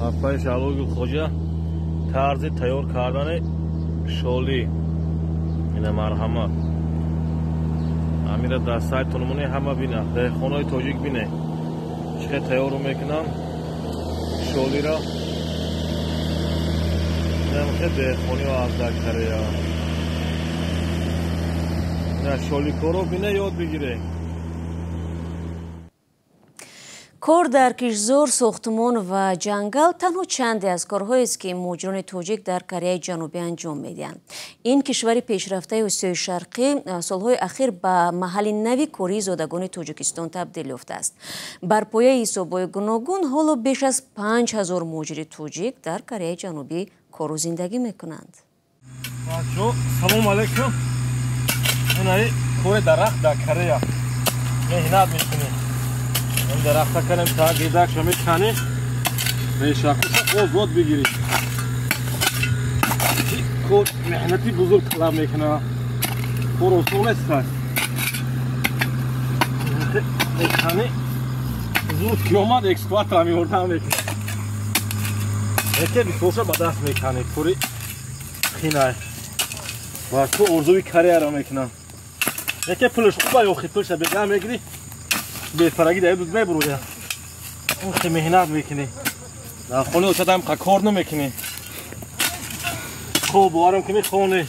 Апаи Шаҳлои Гулхоҷа тарзи тайёр кардани шолӣ. Ина марҳамат. Амира дар сайтон моне ҳама бина. Деҳқонои тоҷик бине. Чӣ хел тайёр мекунам шолиро. Инам хел деҳқониҳо аз дар Корея. Ина шоликоро бине, ёд бигире. Кор дар кишзор, сохтмон ва ҷангал танҳо чанде аз корҳоест, ки муҳоҷирони тоҷик дар Кореяи Ҷанубӣ анҷом медиҳанд. Ин кишвари пешрафтаи Осиёи Шарқӣ солҳои ахир ба маҳалли нави кории зодагони Тоҷикистон табдил ёфтааст. Бар пояи ҳисобҳои гуногун ҳоло беш аз 5000 муҳоҷири тоҷик дар Кореяи Ҷанубӣ кору зиндагӣ мекунанд. Бачо, салом алейкум. Инаи кори дарахт дар Корея. Меҳнат мекунем. Ин дарахта канем, та гидакша меканем, решакуша озод бигирӣ. Кор меҳнати бузург талаб мекунад. Кор осон нест. Мекани зуд ки омад, экскаватора меордам мекунад. Яке бисёрша ба даст меканӣ, кори хинай. Ва ку орзуи Кореяро мекунам. Яке пулш хуба ё пулша бега мегирӣ. Бефарагӣ дар дуд мебуроя. Он хе меҳнат мекунӣ. Дар хонаи очатам қа кор намекунӣ. Хоб боварам кунӣ хоне.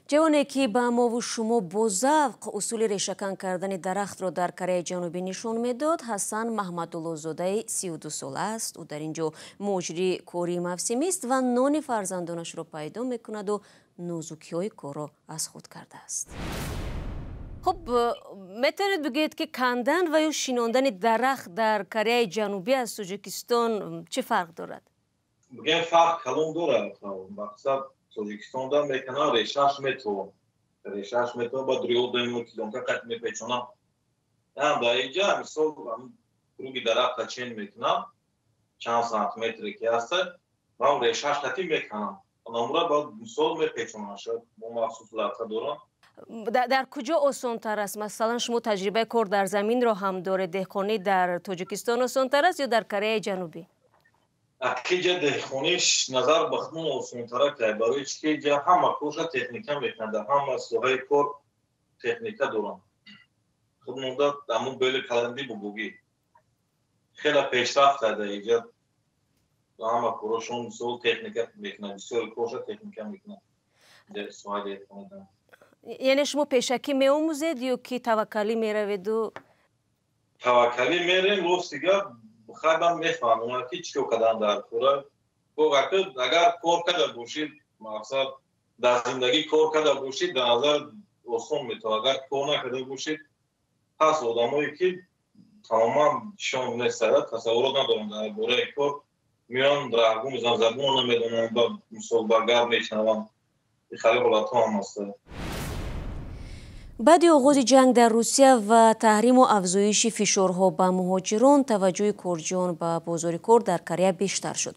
Ҷавоне ки ба мову шумо бо завқ усули решакан кардани дарахтро дар Кореяи Ҷанубӣ нишон медод, Ҳасан Маҳмадуллозодаи 32 сола аст. Ӯ дар ин ҷо муҳоҷири кории мавсимист ва нони фарзандонашро пайдо мекунаду нозукиҳои корро аз худ кардааст. Хуб, метавонед бигӯед, ки кандан ва ё шинондани дарахт дар Кореяи Ҷанубӣ аз Тоҷикистон чӣ фарқ дорад? Бигӯем, фарқ калон дорад. Мақсад, Тоҷикистонда мекунам, решаш метавон, решаш метавон, ба дрёдемо плёнка қат мепечонам. Дар инҷа, мисол, круги дарахта чен мекунам, чанд сантиметре ки ҳаста, ман решаш қати мекунам, намура баъд, мисол, мепечонам, шояд бо махсус латта дорам. Дар куҷо осонтар аст? Масалан, шумо таҷрибаи кор дар заминро ҳам доред. Деҳқонӣ дар Тоҷикистон осонтар аст ё дар Кореяи Ҷанубӣ? Акиҷа деҳқониш назар ба худмон осонтара кай, барои чи ки иҷа ҳама корша техника мекунад, дар ҳама соҳаи кор техника дорам. Худмонда ҳамун бели каланди бубугӣ хеле пешрафт карда. Иҷа ҳама корошон, мисол, техника мекунад, бисёри корша техника мекунад соҳаи деҳқонида. Яъне шумо пешакӣ меомӯзед ё ки таваккалӣ мераведу? Таваккалӣ мерем. Рости гап, хайбам мефаҳмонад, ки чӣ кор кардан дар кора. Агар кор карда бошид, мақсад, дар зиндагӣ кор карда бошид, дар назар осон метавад. Агар кор накарда бошид, ҳаст одамое ки тамоман шон нест, тасаввурот надоранд дар бораи кор, меоянд, раҳгум мезананд, забонро намедонанд, ба мисол, ба гап мешунаванд. Хеле ҳолатҳо ҳам ҳастанд. Баъди оғози ҷанг дар Русия ва таҳриму афзоиши фишорҳо ба муҳоҷирон, таваҷҷӯҳи корҷиён ба бозори кор дар Корея бештар шуд.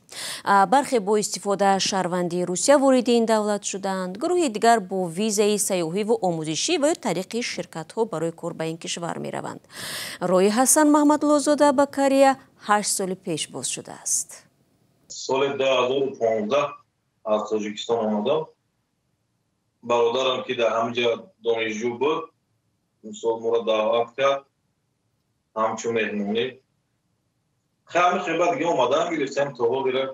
Бархе бо истифода аз шаҳрвандии Русия вориди ин давлат шуданд, гурӯҳи дигар бо визаи сайёҳиву омӯзишӣ ва ё тариқи ширкатҳо барои кор ба ин кишвар мераванд. Роҳи Ҳасан Маҳмадуллозода ба Корея 8 соли пеш боз шудааст. Соли 2015 аз Тоҷикистон омадам. Бародарам, ки дар ҳаминҷа донишҷӯ буд, мисол, моро даъват кард ҳамчун меҳмонӣ. Ҳами хеба дига омадан гирифтем. То ҳолира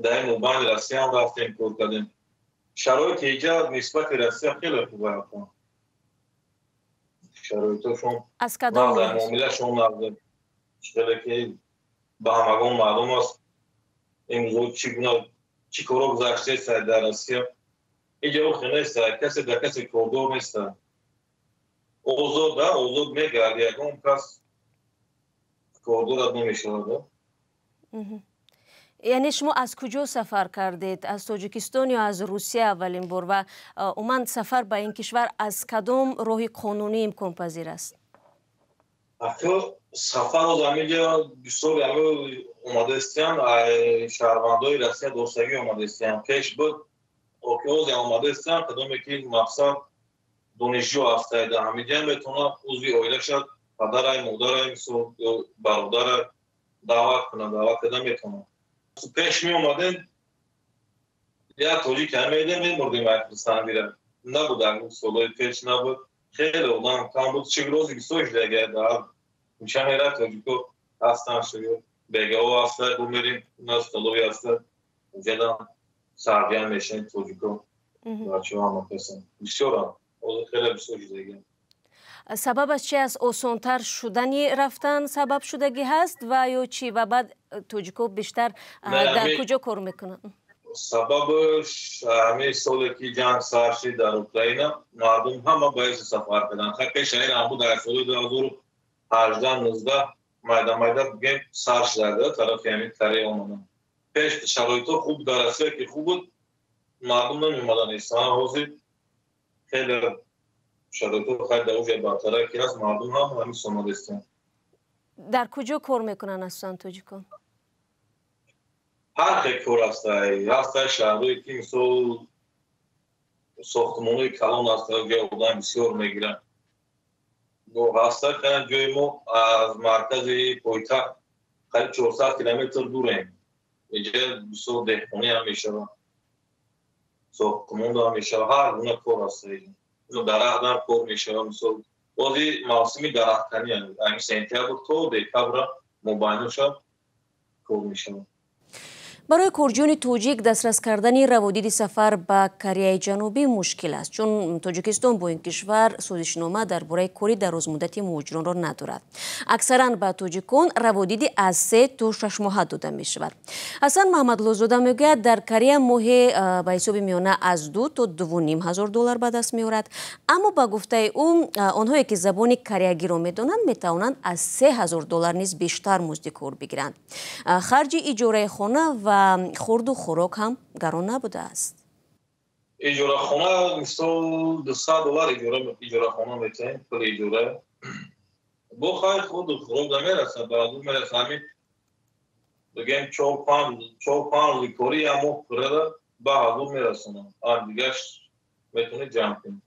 дар ин мобайни Россияам рафтем, кор кардем. Шароити иҷа нисбати Россия хеле хуб аст, шароитошон муомилашон нағз. Хеле ки ба ҳамагон маълум аст, имрӯзо чӣ гуна, чӣ коро гузаштест дар Россия. Иҷа охи нест, касе дар касе кордор нест, озод, озод мегарди, ягон кас кордорат намешавад. Яъне шумо аз куҷо сафар кардед? Аз Тоҷикистон ё аз Русия аввалин бор? Ва умуман сафар ба ин кишвар аз кадом роҳи қонунӣ имконпазир аст? Ахир сафар оз ҳамиҷа бисёр омадаистиян, шаҳрвандои Россия доштагӣ омадаистиян. Пеш буд, окиозе омадаистиян, кадоме ки, мақсад, донишҷӯ ҳастад, дар ҳамиҷа метавонад узви оила шад, падарай, модарай, мисол, ё бародарай. Даъват кунад, даъват карда метавонад. Пеш меомадем, як тоҷик ҳам медидем, мемурдем ай хурсандира. Набуд, солҳои пеш набуд, хеле одам кам буд. Шукр, ҳозир бисёр шудагия, дар кӯча мера, тоҷико ҳастанд, шукр, бегаҳо ҳаста, бо мерем на столовый ҳаста, уҷадам сардиям мешавем, тоҷико бачаҳо ҳама касан бисёрам, ҳозир хеле бисёр шудагия. Сабабаш чи аст? Осонтар шудани рафтан сабаб шудагӣ ҳаст ва ё чӣ? Ва баъд тоҷико бештар дар куҷо кор мекунанд? Сабабаш ҳамин соле ки ҷанг сар шид дар Украина, мардум ҳама ба эси сафар карданд. Хай, пеша ин ҳам буд, дар соли 2018, 19 майда майда бигем сар шуда тарафи ҳамин Корея омаданд. Пеш шароитҳо хуб дар Россия ки хуб буд, мардум намеомаданд истан. Ҳозир хеле шароитҳо хай дар оҷа бартара ки ҳаст, мардум ҳам ҳамин омадастанд. Дар куҷо кор мекунанд асосан тоҷикон? Ҳар хел кор ҳастай. Ҳастай шаҳрҳое ки мисол сохтмонҳои калон ҳаста, ҷои одам бисёр мегиранд. Ҳастай ҷои мо аз маркази пойтахт қариб 400 километр дурем. Инҷа бисёр деҳқонӣ ҳам мешавад, сохтмон ҳам мешавад, ҳар гуна кор ҳаста. Дарахтам кор мешавад. Мисол, бози мавсими дарахтканӣ, ами сентябр то декабра мобайноша кор мешавад. Барои корҷиёни тоҷик дастрас кардани раводиди сафар ба Кореяи Ҷанубӣ мушкил аст, чун Тоҷикистон бо ин кишвар созишнома дар бораи кори дарозмуддати муҳоҷиронро надорад. Аксаран ба тоҷикон раводиди аз 3 то 6 моҳа дода мешавад. Ҳасан Маҳмадлозода мегӯяд, дар Корея моҳе ба ҳисоби миёна аз 2 то 2,5 ҳазор доллар ба даст меорад. Аммо ба гуфтаи ӯ, онҳое ки забони кореягиро медонанд, метавонанд аз 3000 доллар низ бештар музди кор бигиранд. Харҷи иҷораи хона ва хурду хӯрок ҳам гарон набудааст. Иҷорахона мисол 200 доллар иҷорахона метаҳем, пули иҷора. Бо хайр, хурду хӯрок намерасад, баъду мераса. Ҳамин бигем, чор панҷ рӯзи корӣ як моҳ пуррада ба ҳазор мерасонам. Дигаш метавонед ҷамъ кунед,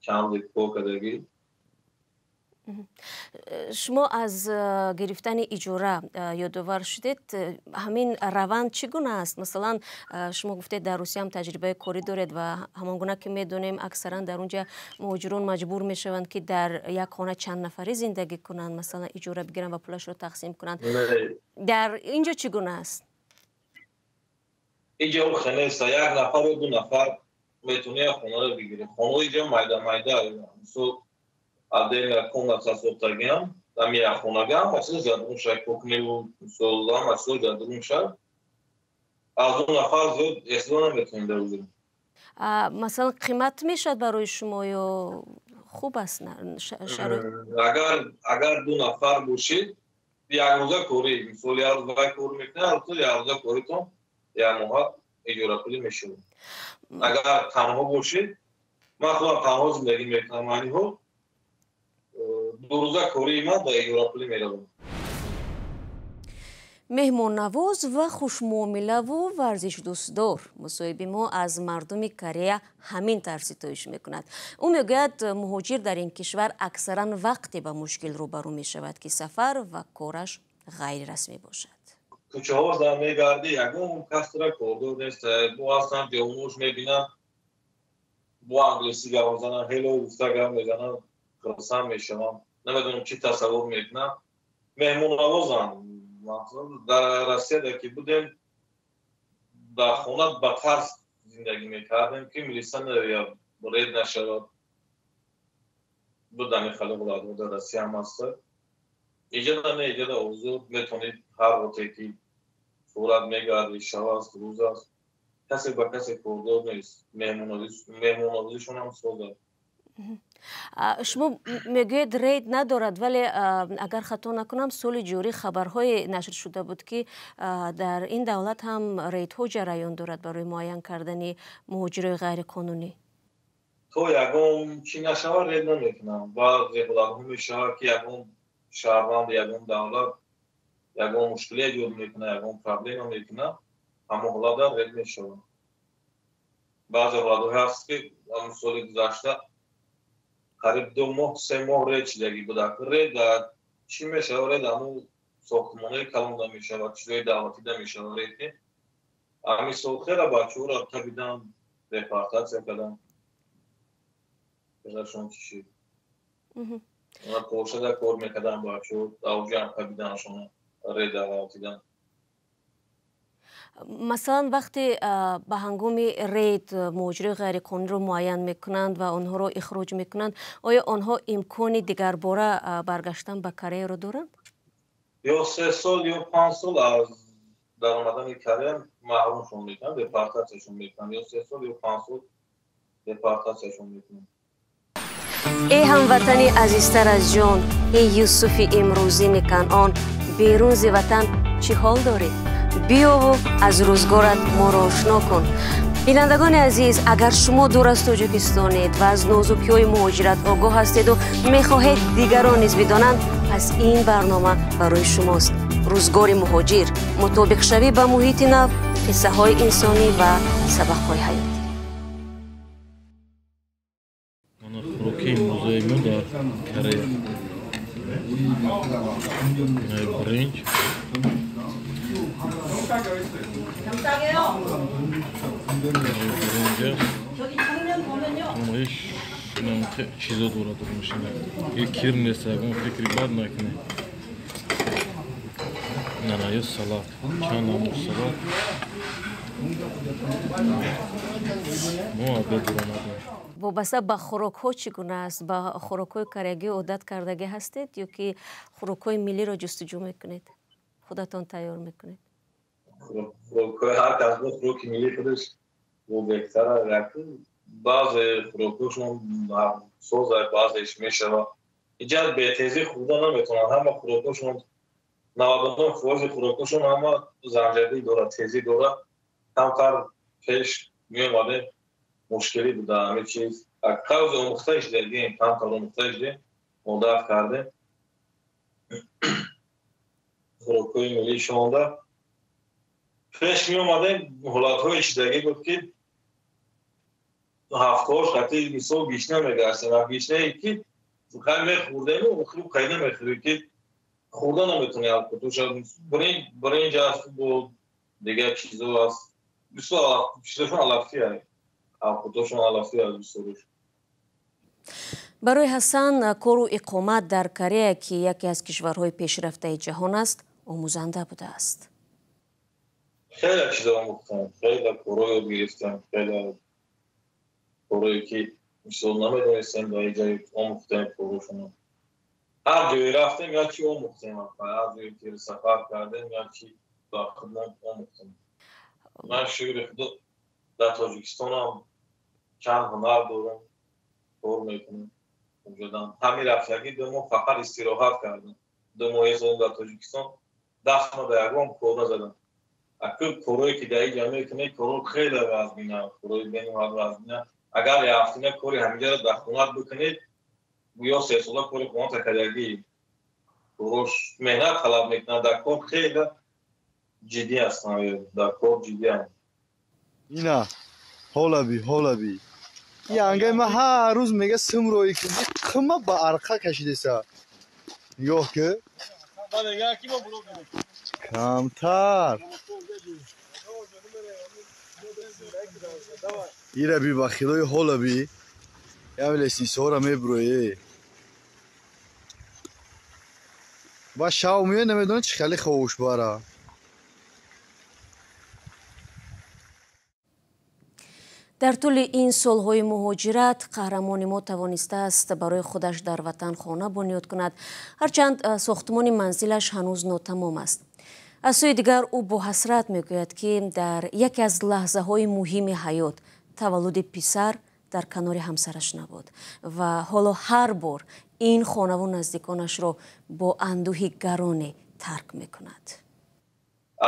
чанд рӯзи кор кардагӣ. Шумо аз гирифтани иҷора ёдовар шудед. Ҳамин раванд чӣ гуна аст? Масалан, шумо гуфтед, дар Русия ҳам таҷрибаи корӣ доред ва ҳамон гуна ки медонем, аксаран дар унҷа муҳоҷирон маҷбур мешаванд, ки дар як хона чанд нафарӣ зиндагӣ кунанд, масалан, иҷора бигиранд ва пулашро тақсим кунанд. Дар ин ҷо чӣ гуна аст? Иҷо хенеста, як нафар ё ду нафар метавонӣ як хонаро бигирӣ. Хонаҳои иҷо майда майда, мисол, отдельная комната сохтагиам, ами як хонагам чиз ҷадрун кухневу, мисол, ҳама чизо ҷадрун шад. Аз ду нафар зиёд эҳсо наметавонем дар уҷо. Масалан, қимат мешавад барои шумо ё хуб аст шароит? Агар ду нафар бошед, як рӯза корӣ, мисол, як рӯз вай кор мекунад, як рӯза коритон як моҳа иҷорапулӣ мешавад. Агар танҳо бошед, ман худам танҳо зиндагӣ мекунам, аниҳо 2 рӯза кории ман ба иҷорапулӣ меравад. Меҳмоннавоз ва хушмуомилаву варзишдӯстдор. Мусоҳиби мо аз мардуми Корея ҳамин тавр ситоиш мекунад. Ӯ мегӯяд, муҳоҷир дар ин кишвар аксаран вақте ба мушкил рӯбарӯ мешавад, ки сафар ва кораш ғайрирасмӣ бошад. Кӯчаҳо зан мегардӣ, ягон касра кордор нест. Бо ҳастанд ҷавонош, мебинам, бо англисӣ гап мезананд, hello гуфта гап мезананд, хурсанд мешавам. Намедонам, чӣ тасаввур мекунам. Меҳмоннавозанд. Дар Россияда ки будем, дар хона ба тарс зиндагӣ мекардем, ки милиса рейд нашавад. Буд ҳамин хеле ҳолатҳо, дар Россия ҳам ҳаста. Иҷода не, иҷода озод метавонед, ҳар вақте ки сурат мегардӣ, шаб аст, рӯз аст, касе ба касе кордор нест. Меҳмоннавозишон ҳам соз аст. Шумо мегӯед, рейд надорад, вале агар хато накунам, соли ҷорӣ хабарҳое нашр шуда буд, ки дар ин давлат ҳам рейдҳо ҷараён дорад барои муайян кардани муҳоҷирои ғайриқонунӣ. То ягон чӣ нашавад, рейд намекунам. Баъзе ҳолатҳо мешавад, ки ягон шаҳрванди ягон давлат ягон мушкиле эҷод мекунад, ягон проблема мекунад, ҳамон ҳолатда рейд мешавад. Баъзе ҳолатҳое ҳаст, ки соли гузашта қариб 2 моҳ, 3 моҳ рейд шидагӣ буда. Рейд чӣ мешавад? Рейд ҳамун Сохтмонои калонда мешавад, чизои давлатида мешавад рейд ки. Ҳамин сол хеле бачаҳоро табидан, депортатсия кардан. Хелашон чӣ шид. Полшада кор мекардан бачаҳо, авҷам табиданашон, рейда ғалтидан. Масалан, вақте ба ҳангоми рейд муҳоҷирои ғайриқонуниро муайян мекунанд ва онҳоро ихроҷ мекунанд, оё онҳо имкони дигарбора баргаштан ба Кореяро доранд? Ё 3 сол, ё 5 сол аз даромадани Корея маҳрумшон мекунанд, депортатсияшон мекунанд. Ё 3 сол, ё 5 сол депортатсияшон мекунанд. Эй ҳамватани азизтар аз ҷон, эй Юсуфи имрӯзини Канъон, берун зи ватан чӣ ҳол дорӣ? Биёву аз рӯзгорат моро ошно кун. Бинандагони азиз, агар шумо дур аз Тоҷикистонед ва аз нозукиҳои муҳоҷират огоҳ ҳастеду мехоҳед дигарон низ бидонанд, пас ин барнома барои шумост. Рӯзгори муҳоҷир, мутобиқшавӣ ба муҳити нав, қиссаҳои инсонӣ ва сабақҳои ҳаёт. Хӯроки имрӯзаи мо дар Корея. Бринҷ, чизо дорад мошина. Е кир нест, ягон фикри бад накунед. Нана, ё салат, чанд намуд салат. Мо обед баромадем. Вобаста ба хӯрокҳо чӣ гуна аст? Ба хӯрокҳои кореягӣ одат кардагӣ ҳастед ё ки хӯрокҳои миллиро ҷустуҷӯ мекунед? Худатон тайёр мекунед? Хӯрокҳои ҳар кас бо хӯроки миллии худаш бо беҳтара. Баъзе хӯрокҳошон соза, баъзеш мешавад. Иҷа бетезӣ хӯрда наметавонанд. Ҳама хӯрокҳошон 99% хӯрокҳошон ҳама занҷабил дорад, тезӣ дорад. Камтар пеш меомадем, мушкилӣ буда ҳамин чиз. Қавзи омӯхта иштагем, камтар омӯхта иштем, одат кардем. Хӯрокҳои миллии шонда пеш меомадем, ҳолатҳои иштагӣ буд ки ҳафтаҳош хати мисол гишна мегаштем. Гишнае ки хай мехӯрдему хуб қай намехӯрӣ ки хӯрда наметавонӣ алқутуша. Бринҷ аст бо дигар чизо аст. Бисёр чизошон алафӣ аст. Алқутошон алафӣ аст бисёрш. Барои Ҳасан кору иқомат дар Корея, ки яке аз кишварҳои пешрафтаи ҷаҳон аст, омӯзанда будааст. Хеле чизо омӯхтам, хеле корҳо ёд гирифтам, хеле корҳое ки мисол намедонистем, дар ин ҷой омӯхтем корҳошонро. Ҳар ҷое рафтем, як чи омӯхтем, ҳар ҷое ки сафар кардем, як чи ба худмон омӯхтем. Ман шукри Худо дар Тоҷикистонам чанд ҳунар дорам, кор мекунам. Ҳамин рафтагӣ 2 моҳ фақат истироҳат кардам. 2 моҳи сол дар Тоҷикистон дастма ба ягон кор назадам. Акӯ корҳое ки дар ин ҷа мекунед, корҳо хеле вазмина, корҳои бениҳоят вазмина. Агар як ҳафтина кори ҳаминҷаро дар хонат бикунед, ё 3 сола кори хоната кардагӣ, корҳош меҳнат талаб мекунад. Дар кор хеле ҷиддӣ ҳастам, дар кор ҷиддиам. Ина ҳолаби, ҳолаби. Янгаи ма ҳар рӯз мега симрои ки қима ба арқа кашидеса. Нигоҳ ки. Камтар. Ира би ба хилои ҳолаби. Ями лестницаҳоро мебурое. Ба шав меояд, намедонад чӣ хеле ховуш бара. Дар тӯли ин солҳои муҳоҷират қаҳрамони мо тавонистааст барои худаш дар ватан хона бунёд кунад, ҳарчанд сохтмони манзилаш ҳанӯз нотамом аст. Аз сӯи дигар ӯ бо ҳасрат мегӯяд, ки дар яке аз лаҳзаҳои муҳими ҳаёт таваллуди писар дар канори ҳамсараш набуд ва ҳоло ҳар бор ин хонаву наздиконашро бо андӯҳи гароне тарк мекунад.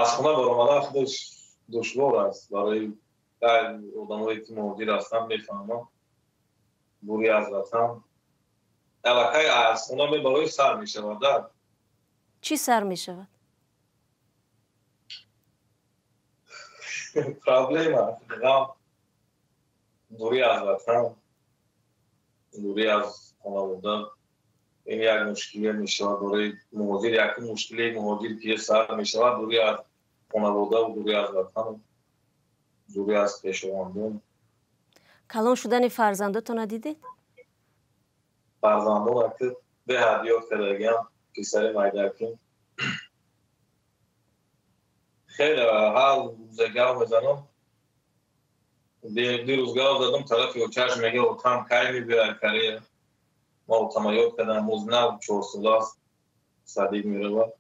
Аз хона баромадан худаш душвор аст барои одамое ки муҳоҷир ҳастанд, мефаҳманд. Дурӣ аз ватан аллакай аз хона мебарои сар мешавад. Чӣ сар мешавад? Проблема, ғам, дурӣ аз ватан, дурӣ аз хонавода. Ин як мушкиле мешавад барои муҳоҷир, як мушкиле муҳоҷир ки сар мешавад дурӣ аз хонавода ва дурӣ аз ватан, дурӣ аз хешовандон. Калон шудани фарзандотонро дидед? Фарзандон ки беҳад ёд кардагиам, писари майдаким. Хеле ҳар рӯза гап мезанам. Дирӯз гап задам, тарафи очаш мега отам кай мебиёяд Корея. Ма отама ёд кардам, муз нав 4 сола аст, садик меравад.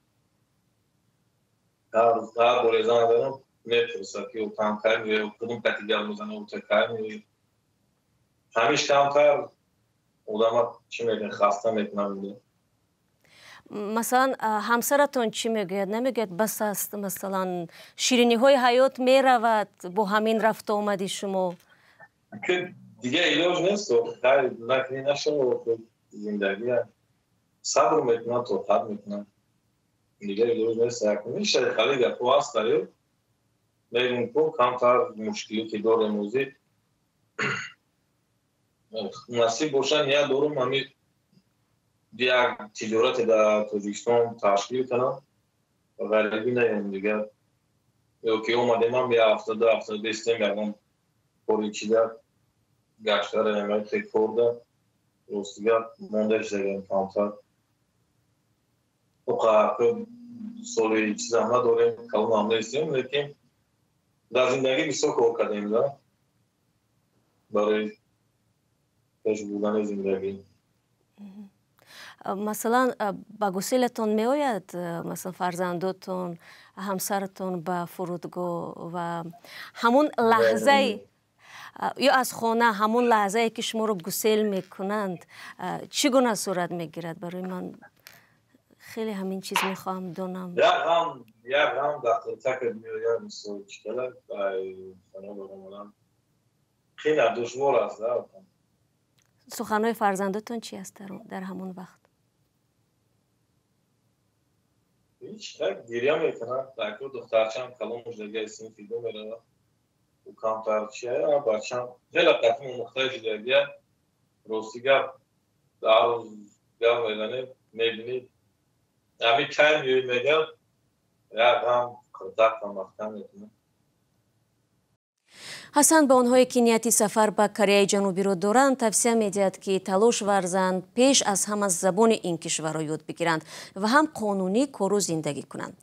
Ҳар боре занг задам, мепурсад ки отам кай меояд, кудум кати гап мезанад, ота кай меояд. Ҳамиш камтар одама чӣ мекунад, хаста мекунад. Масалан, ҳамсаратон чӣ мегӯяд? Намегӯяд бас аст, масалан, шириниҳои ҳаёт меравад бо ҳамин рафту омади шумо? Дига илоҷ нест, накунӣ нашавад, зиндагия. Сабр мекунам, тоқат мекунам. Дига илоҷ нест. Мешавад хали гапҳо ҳаст, мегӯм ку камтар мушкилӣ ки дорем ӯзи. Насиб боша, ният дорум ҳами як тиҷорате дар Тоҷикистон ташкил кунам, ғарибӣ наём дигар. Ё ки омадем ҳам як ҳафта, 2 ҳафта бестем, ягон кори чида гашта равем, корда ростига монда шудагем камтар. Соли чизам надорем, калонам нестем, лекин дар зиндагӣ бисёр кор кардем да барои пеш бурдани зиндагӣ. Масалан, ба гуселатон меояд, масалан, фарзандотон, ҳамсаратон ба фурудгоҳ ва ҳамун лаҳзаи ё аз хона, ҳамун лаҳзае ки шуморо гусел мекунанд, чӣ гуна сурат мегирад? Барои ман хеле ҳамин чиз мехоҳам донам. Як ғам дар қилтакат меояд, мисол чикала хона баромадам хеле душвор аст. Суханҳои фарзандотон чи аст дар ҳамон вақт? Ҳеч, так гиря мекунад. Таку духтарчам калон шудагия, синфи ду меравад, ӯ камтар чия, бачам хеле қатъи омӯхтаи шудагия. Рости гап, ҳар рӯз гап мезанем, мебинӣ ҳамин кай меоӣ мегӯяд, як ғам қилтақам маҳкам мекунад. Ҳасан ба онҳое ки нияти сафар ба Кореяи Ҷанубиро доранд, тавсия медиҳад, ки талош варзанд, пеш аз ҳама забони ин кишварро ёд бигиранд ва ҳам қонунӣ кору зиндагӣ кунанд.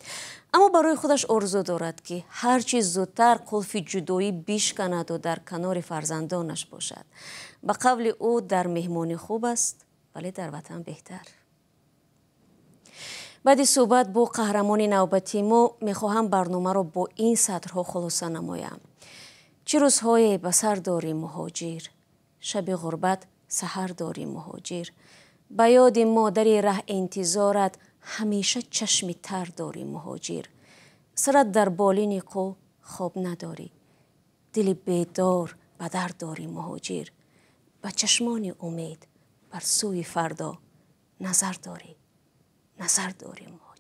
Аммо барои худаш орзу дорад, ки ҳар чӣ зудтар қулфи ҷудоӣ бишканаду дар канори фарзандонаш бошад. Ба қавли ӯ, дар меҳмонӣ хуб аст, вале дар ватан беҳтар. Баъди суҳбат бо қаҳрамони навбатии мо мехоҳам барномаро бо ин сатрҳо хулоса намоям. Чӣ рӯзҳое ба сар дорӣ, муҳоҷир, шаби ғурбат саҳар дорӣ, муҳоҷир, ба ёди модари раҳ интизорат ҳамеша чашми тар дорӣ, муҳоҷир, сарат дар болини қӯ хоб надорӣ, дили бедор ба дар дорӣ, муҳоҷир, ба чашмони умед бар сӯи фардо назар дорӣ, назар дорӣ, муҳоҷир.